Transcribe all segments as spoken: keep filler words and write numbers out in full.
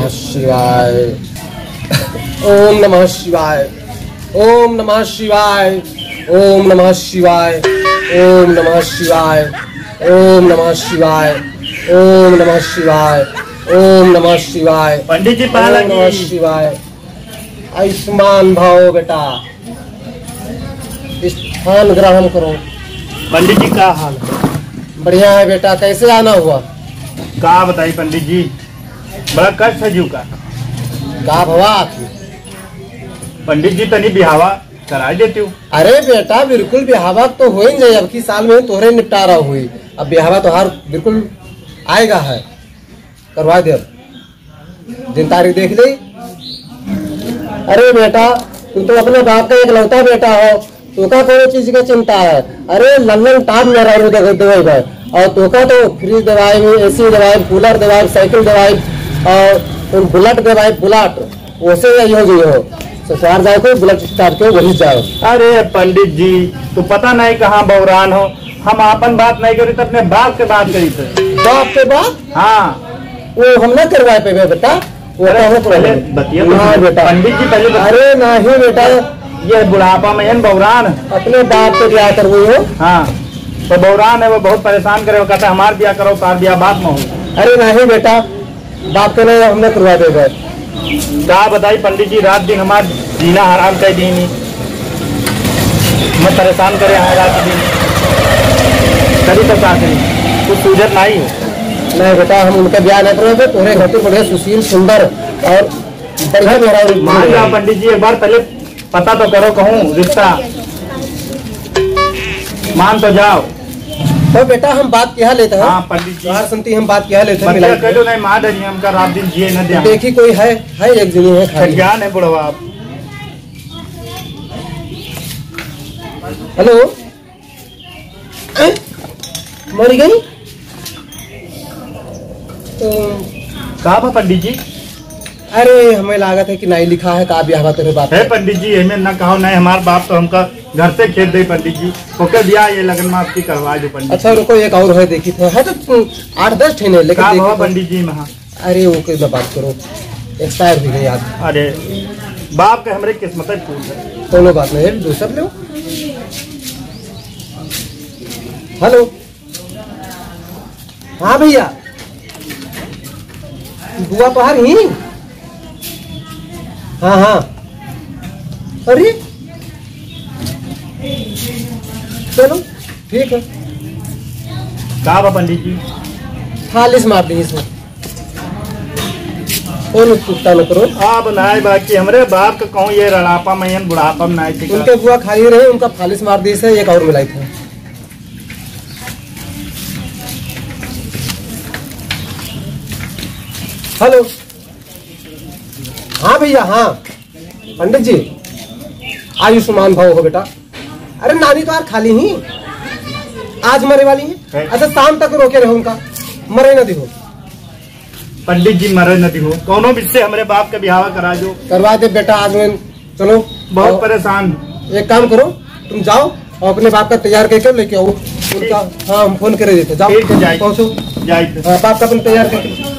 शिवाय। ओम नमः शिवाय। ओम नमः शिवाय। ओम नमः शिवाय। ओम नमः शिवाय। ओम नमः शिवाय। ओम नमः शिवाय। ओम नमः शिवाय। पंडित जी, पाला ओम नमः की। शिवाय। आयुष्मान भव बेटा। स्थान ग्रहण करो। पंडित जी, का हाल है? बढ़िया है बेटा, कैसे आना हुआ? का बताई पंडित जी, बड़ा कष्ट है जीव का। का भवा आखिर? पंडित जी, तनी बिहावा कराई देती हो। अरे बेटा, बिल्कुल बिहावा तो हो ही जाए, अब की साल में तोहरे निपटारा हुई। अब बिहावा तोहार बिल्कुल आएगा है, करवा दे। दिन तारीख देख ले। अरे बेटा, तू तो अपने बाप का एकलौता बेटा हो, तोका कौनो चीज के चिंता है? अरे लल्लन टाप मेहरारू दे देवे बा, और तोका तो फ्रिज देवाई, एसी देवाई, कूलर देवाई, साइकिल देवाई, और बुलेट देवाई, बुलेट। ओसे यही हो गई हो, ससुराल जाए को बुलेट स्टार्ट के वही जाओ। अरे पंडित जी, तू पता नहीं कहाँ बौरान हो, हम आपन बात नहीं करी तो अपने बाप के बात करी थे। बाप के बात? हाँ। वो हम ना करवा पेबे बेटा, वो अरे, कहाँ करवा पहले पेबे? बतिया तो हाँ बेटा। पंडित जी, पहले बतिया। अरे नहीं बेटा। ये बुढ़ापा में है न बौरान। अपने बाप के ब्याह करवो हो। हाँ, तो बौरान है, वो बहुत परेशान करे, वो कहता है, "हमार ब्याह करो, तार ब्याह बाद में हो।" अरे नहीं बेटा, बाप के नहीं, हम ना करवा देबे। का बताई पंडित जी, रात दिन हमार जीना हराम कर दीनी। मैं परेशान करे हैं रात दिन। करी तो का करी? कुछ सूझत नहीं हो। नहीं बेटा, हम उनका ब्याह नहीं करवाएंगे। तोहरे घर पे बढ़िया सुशील, सुंदर और बढ़िया मेहरारू मान जा पंडित जी, एक बार पहले पता तो करो, कहूँ रिश्ता मान तो जाओ। तो बेटा, हम बात किया लेते हैं। हाँ पंडित जी। बाहर सुनती हम बात किया लेते हैं, बतिया मिलाई। कह दो नहीं, माँ डरी हमका रात दिन जिए न दे। देखी कोई है, है एक जनी है खाली। क्या नहीं बुढ़वा आप। हेलो। हैं? मरी गई? तो का बा पंडित जी? अरे, हमें लागत है कि नाई लिखा है, का ब्याह बा तेरे बाप हे के? पंडित जी, एमे ना कहो, नहीं, हमार बाप तो हमका घर से खेद दे पंडित जी। ओके ब्याह ये लगन में आपकी करवा दो पंडित अच्छा, जी। रुको, एक और है, देखी थे, है तो, हम्म, आठ दस ठे ने, लेकिन का देखी भवा थे। पंडित जी महा? अरे, ओके ना बात करो, एक्सपायर हुई है यार। अरे, बाप के हमरे किस्मत है फूल है। कोनो बात नहीं है, दूसर लो। हेलो। हाँ भैया, बुआ तोहार ही? हाँ, हाँ। अरे, चलो, ठीक है। का बा पंडित जी? फालिस मार दी इसमें। कौन उत्सुकता न करो। अब नाय बाकी हमरे बाप का कहूँ ये रड़ापा में, बुढ़ापा में नाय ठीक है। उनके बुआ खाली रहे, उनका फालिस मार दी से एक और मिलाई था। हेलो। हाँ भैया, हाँ। पंडित जी, आयुष्मान भव हो बेटा। अरे नानी तो यार खाली ही, आज मरे वाली है। है। अच्छा, शाम तक रोके रहो उनका, मरे न दिहो। पंडित जी मरे न दिहो, कौनो विध से हमरे बाप के बिहावा करा जो। करवा दे बेटा, आज मैं चलो, बहुत और परेशान। एक काम करो, तुम जाओ और अपने बाप का तैयार करके लेके आओ। उनका, हाँ, हम फोन करे देते। जाओ, ठीक है, जाए। पहुँचो। जाए थे। हाँ, बाप का अपन तैयार करके।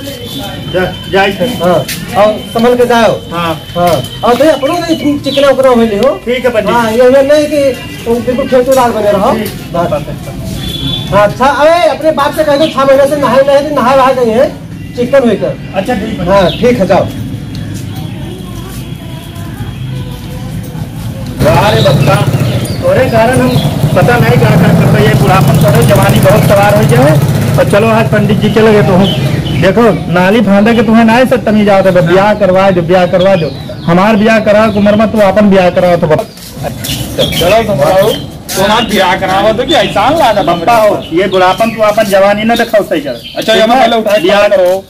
जा-, जाए थे। हाँ, और संभल के जाओ। हाँ। हाँ, और भाई अपनो नहीं चिकना उकना हो ले हो। ठीक है, पंडित। हाँ, ये, ये नहीं कि तुम बिल्कुल खेतू लाल बने रहो। ठीक। बस। हाँ, अच्छा, अरे अपने बाप से कह दो, छह महीने से नहाए नहीं, तो नहा वहा गई है। चिकन होइकर। अच्छा, ठीक है। हाँ, ठीक है, जाओ। वाह रे बप्पा, तोरे कारण हम पता नहीं का का करबे, ये बुढ़ापन तोरे जवानी बहुत सवार हो जाए। और चलो आज पंडित जी के लगे तो हम देखो, नाली फांदा के तुम्हें ना ऐसा तमीज आवत है, बस ब्याह करवा दो, ब्याह करवा दो। हमार ब्याह करा के उम्र में तू आपन ब्याह करा तो बप्पा। चलो तुम बताओ, तुम्हार ब्याह करावा तो क्या ऐसा लागत है बप्पा हो, ये बुढ़ापन तू आपन जवानी ना दिखाओ सही कर। अच्छा, ये ठीक है? पहले उठा के ब्याह खड़ा करो।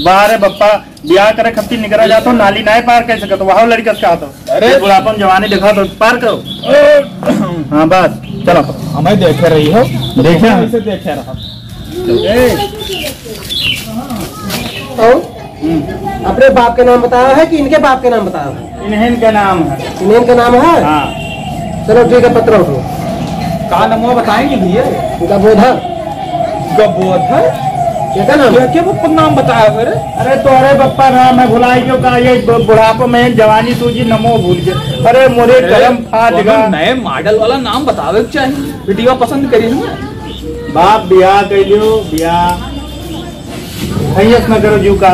वाह रे बप्पा, ब्याह करे खातिर निकरा जात हो, नाली नाय पार कर सकत हो, वहाँ लड़का से कहा तो। अरे। ये बुढ़ापन जवानी दिखा तो पार करो। हाँ, बस, चलो। हमें देखे रही हो। देखे हैं। ऐसे देखे रहा। ए। और? हम्म। अपने बाप के नाम बताया है कि इनके बाप के नाम बताया है? इन्हें इनका नाम है। इन्हें इनका नाम है? हाँ। चलो, ठीक है, पत्र उठो। का नमवा बताएंगे भैया? गबोधर। गबोधर? क्या नाम है? क्या, क्या बप्पा नाम बताया फिर? अरे तोहरे बप्पा नाम है, भुलाई गयो का? ये ब-, बुढ़ापा में जवानी सूझी नमो भूल गए। अरे मोरे अरे, करम फाट कोनो गा। नए मॉडल वाला नाम बतावे के चाहिए, बिटिया पसंद करी ना। बाप बियाह कइलियो, बियाह। खैयस न करो जू का।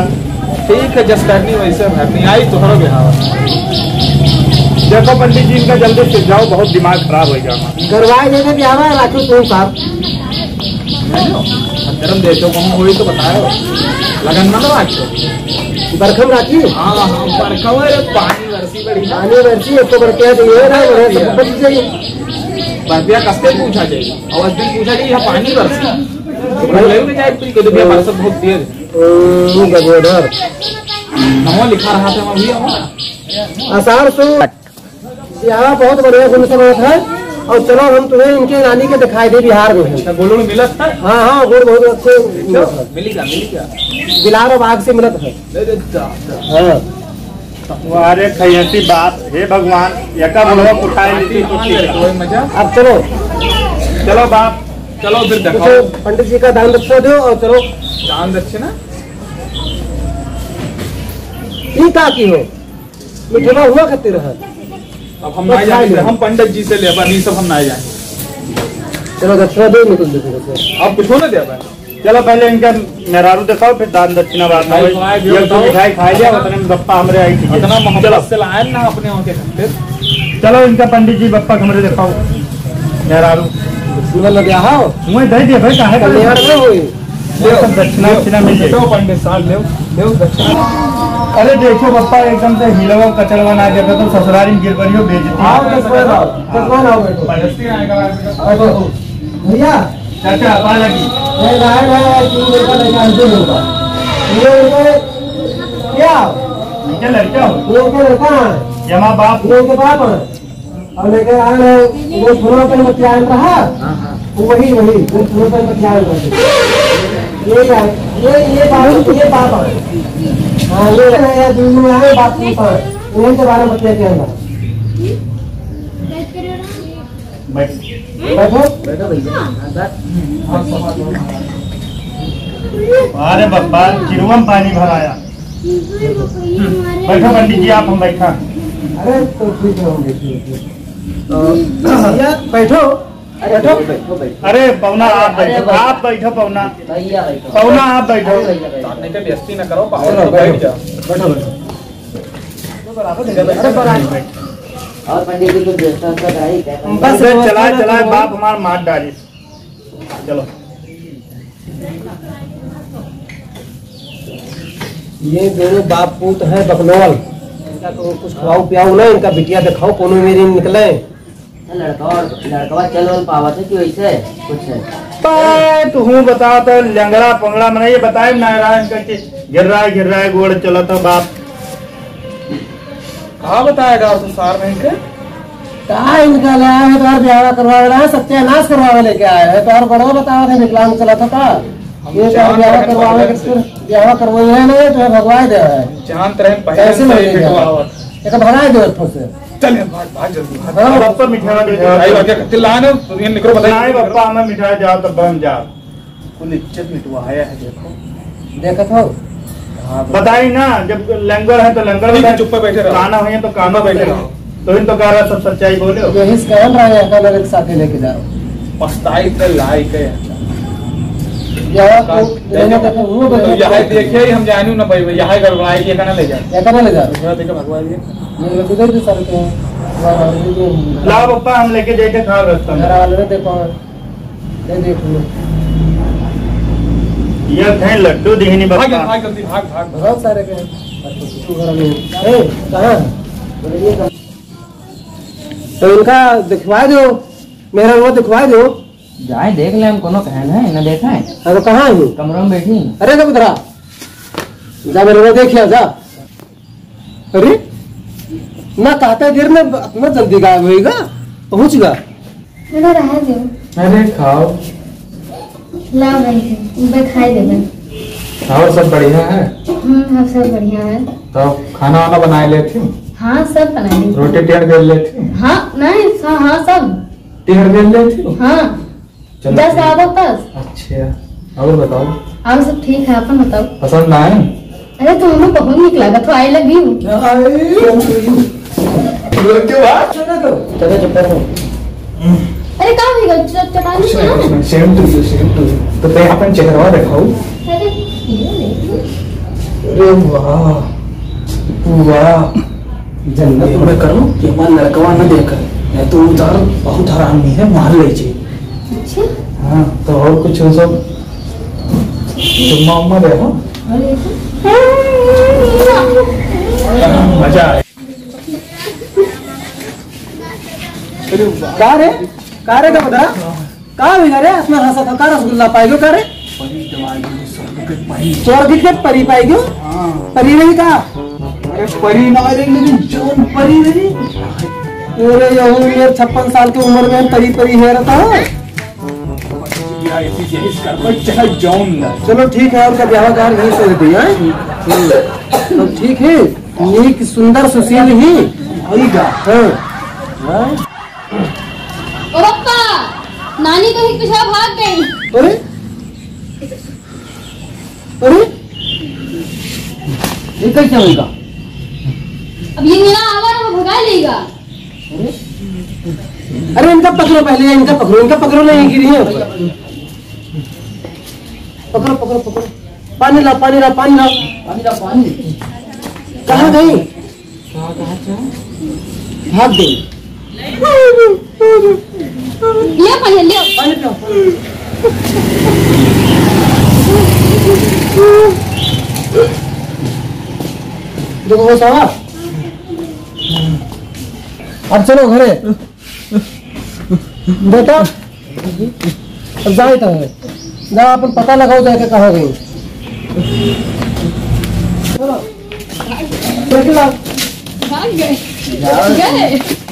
ठीक है, जस करनी वैसे भरनी। आई तोहरो बिहाव। देखो पंडित जी, इनका जल्दी सुलझाओ, बहुत दिमाग खराब हो गया हमारा। करवाए देने बिहावा, राखू तू साहब। गरम दे दो, कहूँ होई तो बताओ। लगन ना लगा दो। बरखम राखी? हाँ, हाँ, बरखम है, पानी बरसी बड़ी ना। पानी बरसी, इसको बरके तो ये ना, बरके तो बच जाइए। बरपिया कस्ते पूछा जाए, और उस दिन पूछा जाए, यहाँ पानी बरसी। बोले भी जाए, तो ये तो भैया बरसात बहुत तेज है। ओ, गजोधर। नमो लिखा रहा था, मैं भैया हूँ। आषाढ़ सो बिहावा बहुत बढ़िया गुण समझत है। और चलो हम तुम्हें इनके रानी के दिखाई दे बिहार में है। अच्छा, गुड़ उड़ मिलत है? हाँ, हाँ, गुड़ बहुत अच्छे मिलत है। मिली का, मिली का? बिलार और बाग से मिलत है। दे दे, जा, जा। हाँ। वाह रे खैयसी बाप, हे भगवान, एका बुढ़वा उठाए लेती तो ठीक है। अब चलो। चलो बाप, चलो फिर दिखाओ। कुछ पंडित जी का दान दक्षिणा दो और चलो। दान दक्षिणा? ई का की हो? मिठवा हुआ खातिर है। अब हम ना जाने, हम पंडित जी से लेबा, नहीं सब हम ना जाने। चलो दक्षिणा दो, निकल देते हैं। अब कुछ होने दे भाई। चलो पहले इनका मेहरारू दिखाओ, फिर दान दक्षिणा बाद में। मिठाई खाए लिया, बताओ। मिठाई खा लिया, उतने में बप्पा हमरे आई थी। इतना मोहब्बत से लाए ना अपने वहाँ के खातिर। चलो इनका पंडित जी बप्पा हमरे दिखाओ। मेहरारू। सुनल लगे, हाँ। मुँह दे दे भाई, काहे कल्याण में होई। ले, सब दक्षिणा ले, उक्षिणा मिल जाए। ले, पंडित साहब, ले, ले, दक्षिणा। अरे देखो बप्पा, एकदम से हिलवा कचड़वा ना देखो तो ससुरारी में गिर पड़ियो, बेइज्जती। आओ, दस बार आओ, दस बार आओ, बैठो। बैठो। भैया। चाचा, पा लगी। ये गाय है, तीन लड़का, लड़का, दो लड़का। ये इनके क्या? इनके लड़का हो? ये इनके लड़का है। ये हमारा बाप। ये इनके बाप है। और लेके आ रहे हैं, वो सुनो पे बतियान रहा। हाँ, हाँ। वो वही, वही, वो सुनो पे बतियान रहा। ये क्या? ये, ये बाप, ये बाप है। हाँ, ये है, ये दोनों आए, बाप पूछा है। उन्हीं के बारे में बतिया के आना। बैठ। बैठो। बैठो भैया। अरे बाबा, चिरुआ में पानी भराया। बैठो पंडित जी, आप हम बैठा। अरे, तो ठीक है, हम बैठे, बैठे। तो भैया, बैठो। अरे, बैठो। बैठो, बैठो। अरे, पौना, आप अरे, बैठो, बैठो। आप बैठो, पौना। भैया, बैठो। पौना, आप बैठो। अरे, भैया, बैठो। सामने के बेइज्जती ना करो, बाहर चलो, तो बैठ बैठो। जाओ। बैठो, बैठो। अरे, बराबर। और पंडित जी, कुछ व्यवस्था कराई क्या? बस, बस, व्यवस्था चलाए, ना चलाए, करो। बाप हमार मार डाली। चलो। ये दोनों बाप पूत हैं बकलोल। इनका तो कुछ खिलाओ पियाओ ना, इनका बिटिया दिखाओ, कोनो मेरी निकले। लड़का और लड़कवा चल वल पावत है कि वैसे कुछ है? पाए, तू हूँ बता तो, लंगड़ा पंगड़ा मने ये बताए ना, राज करके गिर रहा है, गिर रहा है, गोड़ चला था बाप। का बताएगा तू सार नहीं के? का इनका ले आए हैं, तोहर ब्याह करवावे ला, सत्यानाश करवावे लेके आए हैं, तोहर बड़वा बतावत है, विकलांग चला था का? हम ये तोहर जान ब्याह रहे हैं करवावे पहले के से। फिर ब्याह करवावे है ना, तो भगवाए दे है। जानत रहे पहले कैसे से ही मिलेगा? बिटवा आवत। एक भगाए दे फिर से। चल यार, भाग, भाग जल्दी, भाग। हाँ। अब तो मिठाई दे दे। आई बात है, चिल्ला ना, ये निकलो, बताइए। नहीं, बप्पा, हमें मिठाई जाओ, तब हम जाओ। कुल इज्जत मिटवाया है, देखो। देखत हो? हाँ, बताई ना, जब लंगड़ है तो लंगड़ ठीक है, बताई। चुप पे बैठे रहो। काना होइए तो काना चुप पे बैठे बैठे रहो। रहो। तो इन तो कह रहा सब सच्चाई बोले हो। यही से कहन रहा है, एका लोग एक साथे लेके जाओ। पछताई तो लाई के। यहाँ का-, को-, देखो, देखो, वो तो देखो। यहाँ देखिए ही हम जाने ना भाई, यहाँ गड़बड़ाई, ये कहना ले जाओ। ये कहना ले जाओ। दूसरा देखे भगवान जी। ये लोग इधर भी सारे के हैं। ला बप्पा, हम लेके जाके खाओ रास्ता में। घर वाले देखो। ये देखो। ये थे लड्डू दिहनी भाग, बप्पा। भाग जल्दी, भाग, भाग। बहुत सारे के हैं। तू घर में। ए, कहाँ? तो इनका दिखवा दो, मेरा वो दिखवा दो। जाए देख ले, हम कोनो कहन है, ना देखा है। अब कहाँ है? कमरा में बैठी। अरे, तो उधर आ। जा, मेरे को देख लिया, जा। अरे, ना कहता गिर में, इतना जल्दी गायब होएगा, पहुंच गया। इधर आ जाओ। अरे, खाओ। लाओ भाई, इधर खाई देबे। और सब बढ़िया है? हम्म, अब सब बढ़िया है। तो खाना वाना बनाए लेती हूँ? हाँ, सब बनाए लेती हूँ। रोटी टेढ़ बेल लेती हूँ? हाँ, नहीं, हाँ, हाँ, सब। टेढ़ बेल लेती हूँ? हाँ। चलो, दस ठीक। आदत बस। अच्छा, और बताओ? और सब ठीक है, अपन बताओ। पसंद ना है? अरे, तुम लोग बहुत निक लागत हो, I love you। क्या है? Same to you। बोल के बात। चलो तो। चलो, चुप करो। अरे, का हो गया? च-, चटानी कुछ नहीं, कुछ नहीं। Same to you, same to you। तो ते अपन चेहरा दिखाओ। अरे, ये नहीं। अरे वाह, वाह। जल्दी मैं करूँ कि हमारा लड़कवा न देखे, नहीं तो उधर बहुत हरामी है, मार ले जी। अच्छा। हाँ, तो और कुछ हो सब चुम्मा उम्मा दे, हाँ? मजा आए। का रे? का रे का बता? का हुई रे? अपना हंसा था, का रसगुल्ला पाई गयो का रे? परी दवाई दे, स्वर्ग के परी। स्वर्ग के परी पाई गयो? हाँ। परी नहीं का? अरे परी ना रे, लेकिन जौन परी रे। अरे यहू मेरे छप्पन साल की उम्र में परी परी है रहता है। या ऐसी यही कर, चाहे जौन ना। चलो ठीक है, आपका ब्याह कार यहीं से होती है। तो ठीक है, नीक सुंदर सुशील ही होई गा। हाँ। हाँ। ओ पप्पा, नानी कहीं पीछे भाग गई। अरे, अरे, ये कैसे होई गा? अब ये मेरा आवा ना, वो भगा लेगा। अरे, इनका पकड़ो पहले, इनका पकड़ो, इनका पकड़ो, नहीं गिरी है ऊपर। पकड़ो, पकड़ो, पकड़ो। पानी लाओ, पानी लाओ, पानी लाओ। पानी लाओ, पानी। कहाँ गई? कहाँ, कहाँ, कहाँ? भाग गई। ले पानी, ले। पानी पियो। देखो, वो सारा। अब चलो घरे। बेटा, अब जाए तो है। जा, अपन पता लगाओ जाके कहाँ गई। चलो, देख ला। भाग गए। गए।